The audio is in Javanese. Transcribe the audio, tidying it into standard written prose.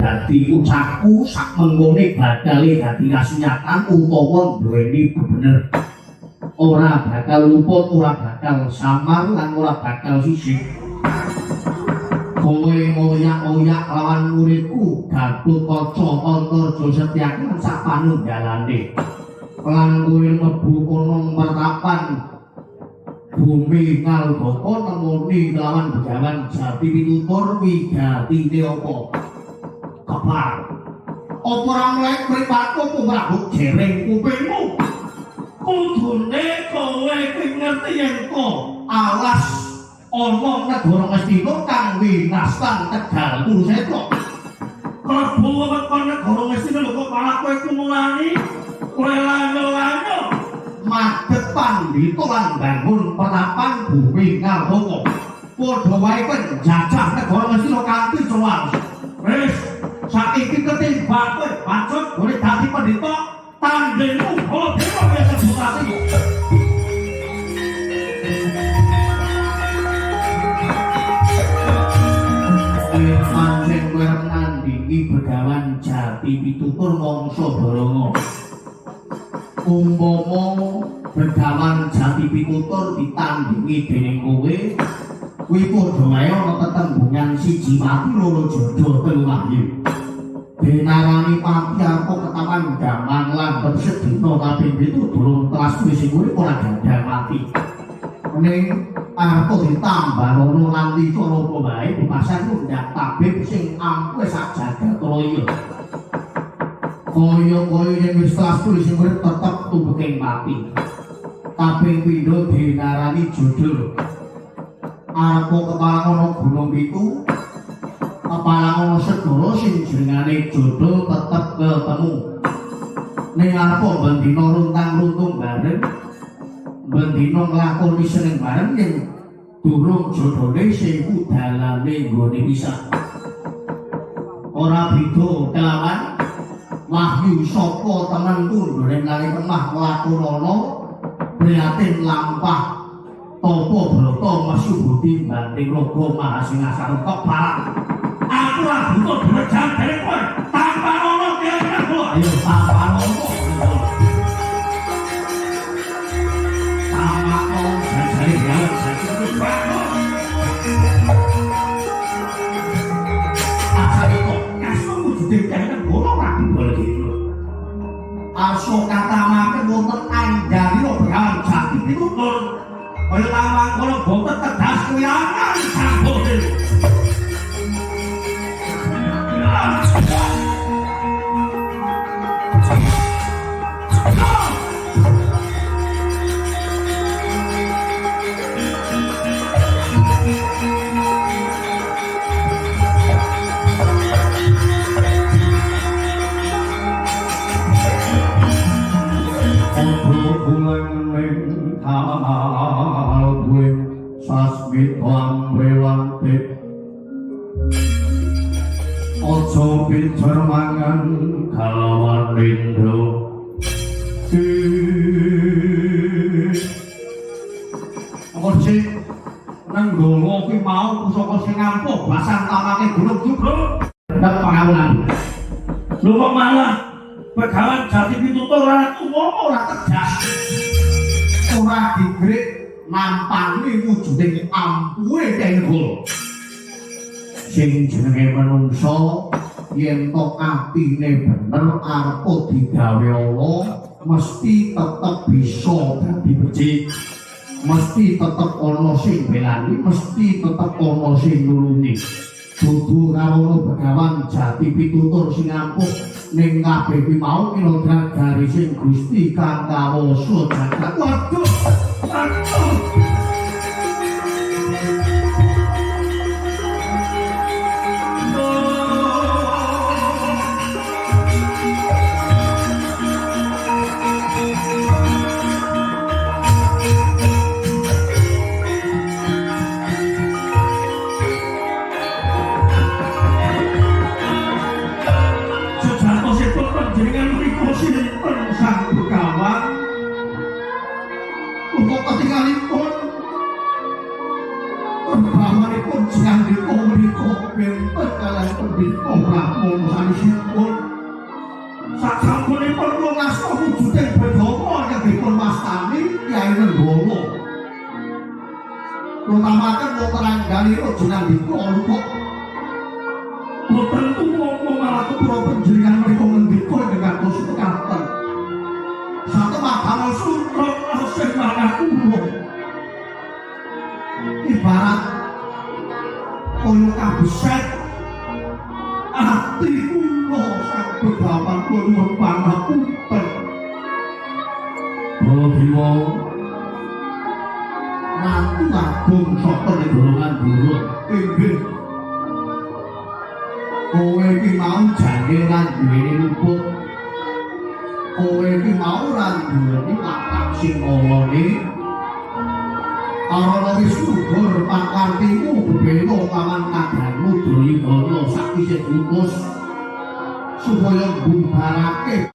Dadi ucapku sak mengkone bakal dadi kasunyatan utawa duweni bener. Ora bakal luput, ora bakal samar lan ora bakal sisih. Kowe ngoyak-oyak lawan muridku Gatotkaca Antarja Setyaki lan sak panunggalane. Lan kowe mlebu kono mertapan bumi Ngaldaka nemoni lawan Begawan Jati Pitutur wigatine apa? Kepar. Apa ora mlek mripatku apa mrabuk jereng kupingmu? Kudune kowe kuwi ngerti yen to alas ana negara Ngastina kang winastan Tegal Kurusetra. Klebu wewengkon negara Ngastina lho kok malah kowe kumulani kowe lanyo-lanyo. Madhep pandhita lan bangun pertapan bumi Ngaldaka. Padha wae kowe njajah negara Ngastina kanthi cuwas. Wis, saiki ketimbang kowe bacut golek dadi pendhita, tandingmu Baladewa ya sebutati. Pancen kowe arep nandhingi Begawan Jati Pitutur mangsa Baranga. Umpama Begawan Jati Pitutur ditandhingi dening kowe, kuwi padha wae ana tetembungan siji pati loro jodoh telu wahyu. Denarani pati aku ketawan gaman lan sedina kaping 7 durung telas kuwi sing urip ora gagal mati. Ning arep ditambah rono nganti cara apa wae bebasan ngundak tabib sing ampuh sak jagat raya. Kaya-kaya yen wis telas kuwi sing urip tetep tumbeking pati. Kaping pindho dinarani jodoh. Arep kepalang ana gunung pitu, kepalang ana segara sing jenengane jodoh tetep ketemu. Ning arep bendina runtang-runtung bareng, bendina nglakoni seneng bareng yen durung jodhone sing dalane nggone pisah. Ora beda kelawan wahyu saka temen tunggone langit lemah nglakonana prihatin lampah tapa brata mesubuti banting raga mahasingasana keparak. Aku ora butuh drejan dening kowe. Tampanono kiai Prabowo. Ayo tampanono. Tampanono jajare gawe jajare Prabowo. Asale kok kasmu wujude kene bono ora Baladewa. Arsa katamake wonten Anjalira Begawan Jati Pitutur. Kaya tawang kono boten tedas kuyangan Sang Baladewa. Aja pijer mangan kalawan lindho. Apa sih nenggala kuwi mau pusaka sing ampuh basan tamake gunung jugruk ndak pangawulan. Lho kok malah Begawan Jati Pitutur ora tuwa ora tegas. Ora digrik nampani wujuding ampuhe tenggol. Sing jenenge manungsa yen to atine bener arepa digawe Allah mesti tetep bisa dadi becik. Mesti tetep ana sing belani, mesti tetep ana sing nulungi. Dudu karo Begawan Jati Pitutur sing ampuh ning kabeh kuwi mau kinodran garising Gusti kang kawasa jagat. Waduh, waduh. Sejatosipun panjenengan mriku sinten Sang Begawan? Kok ketingalipun Sanesipun sasampunipun kula ngasta wujuding Bathara ingkang dipun wastani Kyai Nenggala. Utamaken wonten angganipun jenandika luput. Boten tumama malah kepura panjenengan menika ngendika ingkang kados mekaten. Satemah sutra asih marang kula. Ibarat kaya kabeset ati kula sang begawan, kula nyuwun pangapunten. Baladewa, Ratu Agung saka golongan buruk. Inggih. Kowe iki mau jane ora duweni luput. Kowe iki mau ora duweni watak sing olone. Karana wis luhur pakartimu bebela kawan kadangmu Duryudana sakwise diutus supaya mbubarake